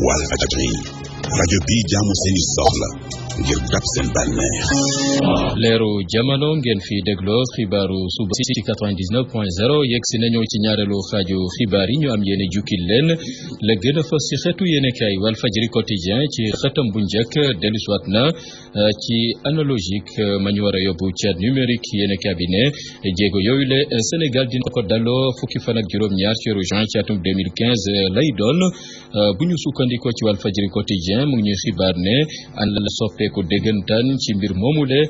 Walfadjri rajo bi jaamu seeni soxla ngir dab seen bànneex. leeru jamono ngeen fi dégloo xibaaru suba si 99.0 yegg si nañu ci ñaareelu xaaju xibaar yi ñu am yéene jukkil leen la gën a fës ci xeetu yéenekaay Walfadjri quotidien ci xëtam bu njëkk dellusiwaat na ci analogique ma ñu war a yóbbu ca numérique yéenekaay bi ne jéego yooyu le Sénégal dina ko daloo fukki fan ak juróom-ñaar ci weeru juin ci atum 2015 lay doon bu ñu sukkandikoo ci Walfadjri quotidien mu ngi ñuy xibaar ne an la soppeeku déggantaan ci mbir moomule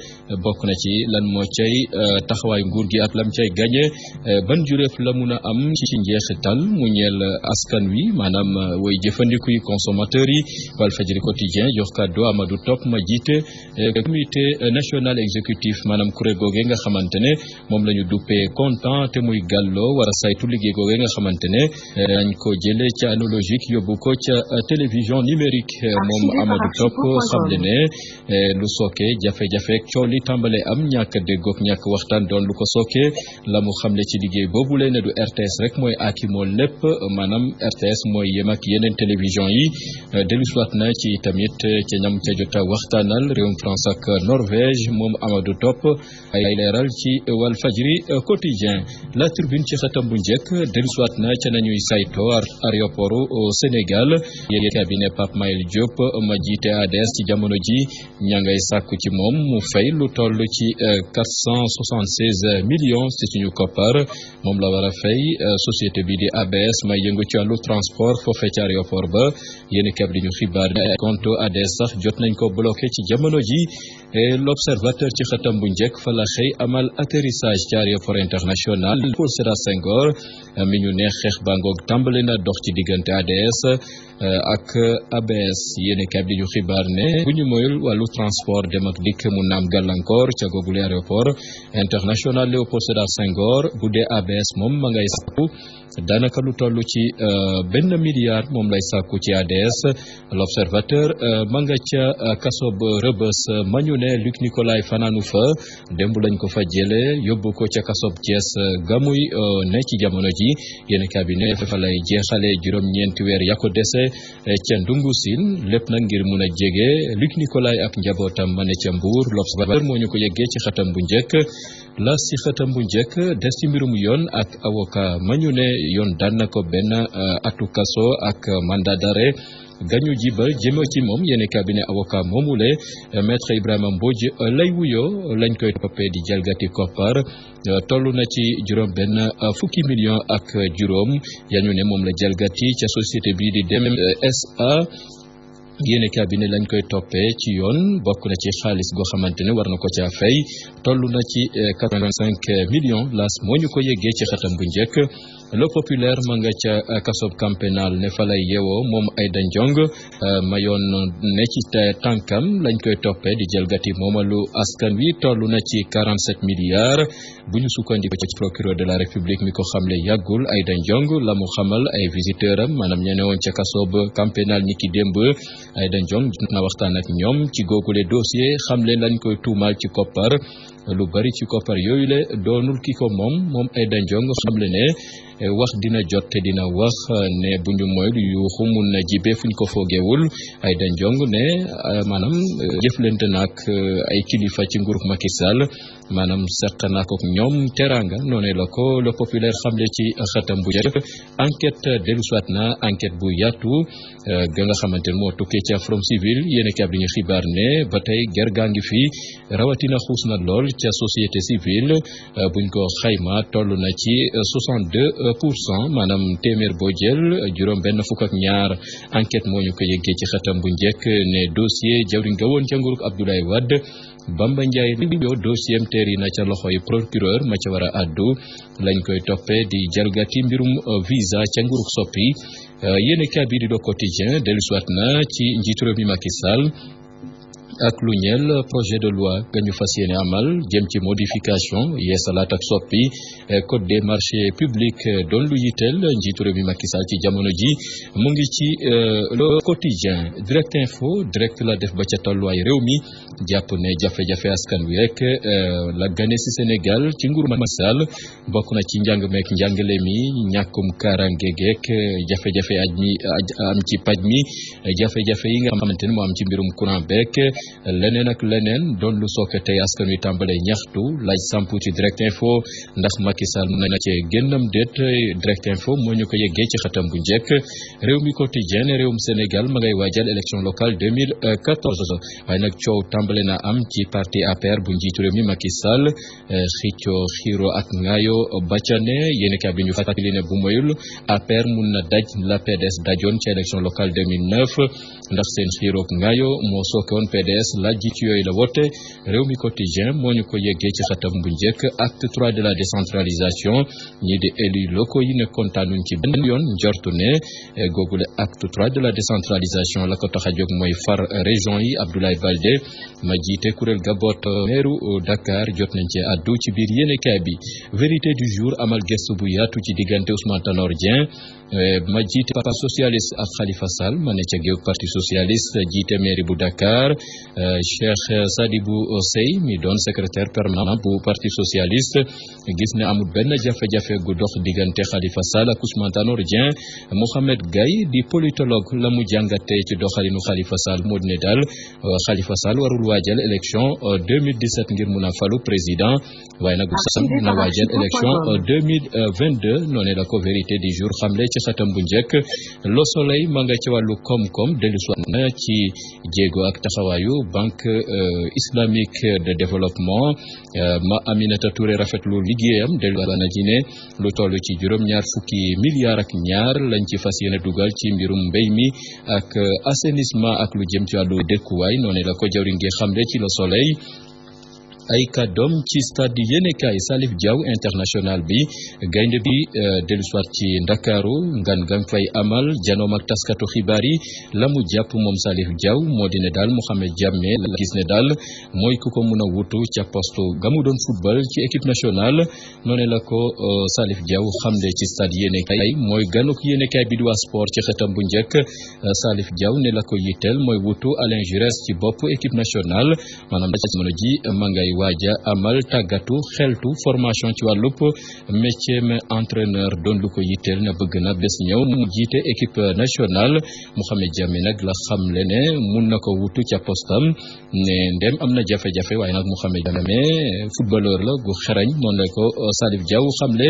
bokk na ci lan moo cay taxawaay nguur gi ak lam cay gañe ban jureef la mun a am ci njeexital mu ñeel askan wi maanaam way jëfandiku yi consommateurs yi Walfadjri quotidien jox kàddu Amadou Top ma jiite comité national exécutif maanaam kuréel googe nga xamante ne moom la ñu duppee content te muy gàlloo war a saytu liggéey googe nga xamante ne dañ ko jëlee ca analogique yóbbu ko ca télévision numérique moom Amadou Top xamle ne lu sooke jafe-jafe coow li tàmbale am ñàkk déggoog ñàkk waxtaan doon lu ko sooke la mu xamle ci liggéey boobu lee ne du RTS rek mooy aakimoo lépp maanaam RTS mooy yem ak yeneen télévision yi dellusiwaat na ci tamit ca ñam ca jota waxtaanal réewum France ak Norvège moom Amadou Top ay leeral ci Walfadjri quotidien La Tribune ci xatam bu njëkk dellusiwaat na ca nañuy sayto aéroportu Sénégal yéen cabinet Pape Mayel Diop ma jiite ADS ci jamono ji ña ngay sàkku ci moom mu fay lu toll ci 476 millions ci suñu koppar moom la war a fay société bi di ABS may yëngu ci wàllu transport foofee ci aéroport ba yéen kab di ñu xibaar compte ADS sax jot nañ ko bloqué ci jamono ji l'observateur ci xatam bu njëkk fa la xëy amal atterrissage ci aéroport international Léopold Sédar Senghor mi ñu ne xeex bangoog tàmbali na dox ci diggante ADS ak ABS yéen kab di ñu xibaar ne bu ñu moyul wàllu transport dem ak dikk mu naam gàllankoor ca googule aéroport international Léopold Sédar Senghor bu dee ABS moom ma ngay sàkku daanaka lu toll ci benn milliard moom lay sàkku ci ADS l'observateur ma nga ca kasob Rebeuss ma ñu ne Luc Nicolaï fanaanu fa démb lañ ko fa jële yóbbu ko ca kasob Thiès gamuy ne ci jamono ji yéen cabinet fa lay jeexale juróom-ñeenti weer ya ko dese ca Ndungu Siin lépp nag ngir mun a jege Luc Nicolaï ak njabootam ma ne ca Mbuur l'observateur moo ñu ko yeggee ci xatam bu njëkk la si xëtam bu njëkk des ci mbirum yoon ak avocat ma ñu ne yoon daan na ko benn atu kaso ak mandat d'arrêt gañu ji ba jëme ci moom yéen cabinet avocat moomule maître Ibrahima Mbodj lay wuyoo lañ koy toppee di jalgati koppar toll na ci juróom benn fukki million ak juróom yañu ne moom la jalgati ca société bi di DMSA yéene cabinet lañ koy toppee ci yoon bokk na ci xaalis goo xamante ne war na ko caa fay toll na ci 85 millions las moo ñu ko yeggee ci xatam bu njëkk le populaire ma nga ca kasob camp pénal ne fa lay yeewoo moom Aïda Ndiong ma yoon ne ci tànkam lañ koy toppee di jalgati moomalu askan wi toll na ci 47 milliards bu ñu sukkandiko ci procureur de la république mi ko xamle yàggul Aïda Ndiong la mu xamal ay visiteur am maanaam ñene woon ca kasob camp pénal ni ki démb Aïda Ndiong na waxtaan ak ñoom ci googule dossier xamle lañ koy tuumaal ci koppar lu bari ci koppar yooyu le doonul ki ko moom Aïda Ndiong xamle ne wax dina jot te dina wax ne bu ñu mooy yuuxu mun na jibe fuñ ko foogewul Aïda Ndiong ne maanaam jëflante naak ay kilifa ci nguurug Macky Sall maanaam seq naa ko ñoom teranga noonu la ko le populaire xamle ci xatam bu njëkk enquête dellusiwaat na enquête bu yaatu ga nga xamante ne moo tukkee ci Forum Civil yéen a di ñu xibaar ne ba tey ger gaa ngi fi rawatina xuus na lool ca société civile buñ ko xayma toll na ci 62% maanaam téeméer boo jël juróom benn fukk ak ñaar enquête moo ñu ko yëggee ci xatam bu njëkk ne dossier jawriñ ga woon ca nguurug Abdoulaye Wade Bamba Ndiaye yo dossier am teeri na ca loxoy procureur ma ca war a addu lañ koy toppee di jalgati mbirum visa ca nguurug Soppi yéen kabi di do quotidien dellusiwaat na ci njiitu réew mi Macky Sall ak lu ñeel projet de loi ga ñu fas yéene amal jëm ci modification yeesalaat ak soppi code des marchés publics doon lu yitteel njiitu réew mi Macky Sall ci jamono ji mu ngi ci le quotidien direct info direct la def ba ca tolluwaay réew mi jàpp ne jafe-jafe askan wi rek la gane ci Sénégal ci nguuru Macky Sall bokk na ci njàng meek njàngale mi ñàkkum kaaraange geek jafe-jafe am ci paj mi jafe-jafe yi nga xamante ne moo am ci mbirum courant beek leneen ak leneen doon lu sooke tey askan wi tàmbalee ñaxtu laaj sampu ci Direct Info ndax Macky Sall mën na cee génnam déet Direct Info moo ñu ko yeggee ci xatam bu njëkk réew mi quotidien réewum Sénégal ma ngay waajal élection locale 2014 waaye nag coow tàmbale na am ci parti APR bu njiitu réew mi Macky Sall xicco xiiro ak ngaayo bacane yéeni kaa bi ñu fàttali ne bu moyul APR mun na daj la PDS dajoon ci élection locale 2009 ndax seen xiiroog ngaayo moo sooke woon PDS la jiit yooyu la wote réew mi quotidien moo ñu ko yeggee ci xatam bu njëkk acte 3 de la décentralisation ñii di élus locaux yi ne kontaanuñ ci benn yoon njortu ne googule acte 3 de la décentralisation la ko tax a jóg mooy far région yi Abdoulaye Baldé ma jiite kuréel gaboot meeru Dakar jot nañ ci addu ci biir yéenekaay bi vérité du jour amal gëstu bu yaatu ci diggante Ousmane Tanor Dieng ma jiite parti socialiste ak Khalifa Sall ma ne ca géew parti socialiste jiite mairie bu Dakar Cheikh Sadibou Sey mi doon secrétaire permanent bu parti socialiste gis ne amul benn jafe-jafe gu dox diggante Khalifa Sall ak Ousmane Tanor Dieng Mohamed Gaye di politologue la mu jàngatee ci doxalinu Khalifa Sall moo di ne daal Khalifa Sall warul waajal élection 2017 ngir mun a falu président waaye nag Sall mun a waajal élection 2022 noonu la ko vérité du jour xamle ci xatam bu njëkk Le Soleil ma nga ci wàllu koom-koom dellusiwaat na ci jéego ak taxawaayu banque islamique de développement ma Aminata Touré rafetlu liggéeyam delluwaat na ci ne lu toll ci juróom-ñaar fukki milliards ak ñaar lañ ci fas yéene dugal ci mbirum mbéy mi ak assainissement ak lu jëm ci wàllu dëkkuwaay noonu la ko jawriñ gi xamle ci Le Soleil ay kàddoom ci stade yéenekaay Salif Diaw international bi gaynde bi dellusiwaat ci Ndakaaru ngan fay amal janoom ak taskatu xibaar yi la mu jàpp moom Salif Diaw moo di ne daal Mohamed Jammeh la gis ne daal mooy ku ko mun a wutu ca poste ga mu doon football ci équipe nationale noonu la ko Salif Diaw xamle ci stade yéenekaay mooy ganuk yéenekaay bi di waa sport ci xëtam bu njëkk Salif Diaw ne la ko yitteel mooy wutu Alain Giresse ci bopp équipe nationale maanaam da ci jamono ji ma ngay waaja amal tàggatu xeltu formation ci wàllub métier mais entraîneur doon lu ko yitteel na bëgg na bés ñëw mu jiite équipe nationale Mohamed Jammeh nag la xamle ne mun na ko wutu ca postam ne ndem am na jafe-jafe waaye nag Mohamed Jammeh footballeur la gu xarañ noonu la ko Salif Diaw xamle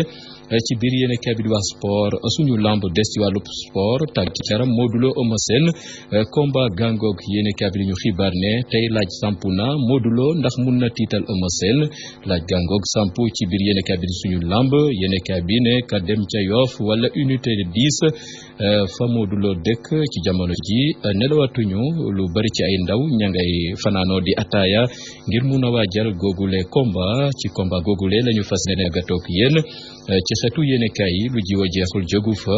ci biir yéenekaay bi di wax sport suñu lamb des ci wàllu sport tàggat yaram Modou Lo Eumeu Sène combat gàngoog yéenekaay bi di ñu xibaar ne tey laaj sampu na Modou Lo ndax mun na tiital Eumeu Sène laaj gàngoog sampu ci biir yéenekaay bi di suñu lamb yéenekaay bi ne ka dem ca Yoff wala unité 10 fa Modou Lo dëkk ci jamono ji nelawatuñu lu bari ci ay ndaw ña ngay fanaanoo di ataaya ngir mun a waajal googule combat ci combat googule lañu fas yéene gàttoog yéen ci xeetu yéenekaay yi lu jiw a jeexul jógu fa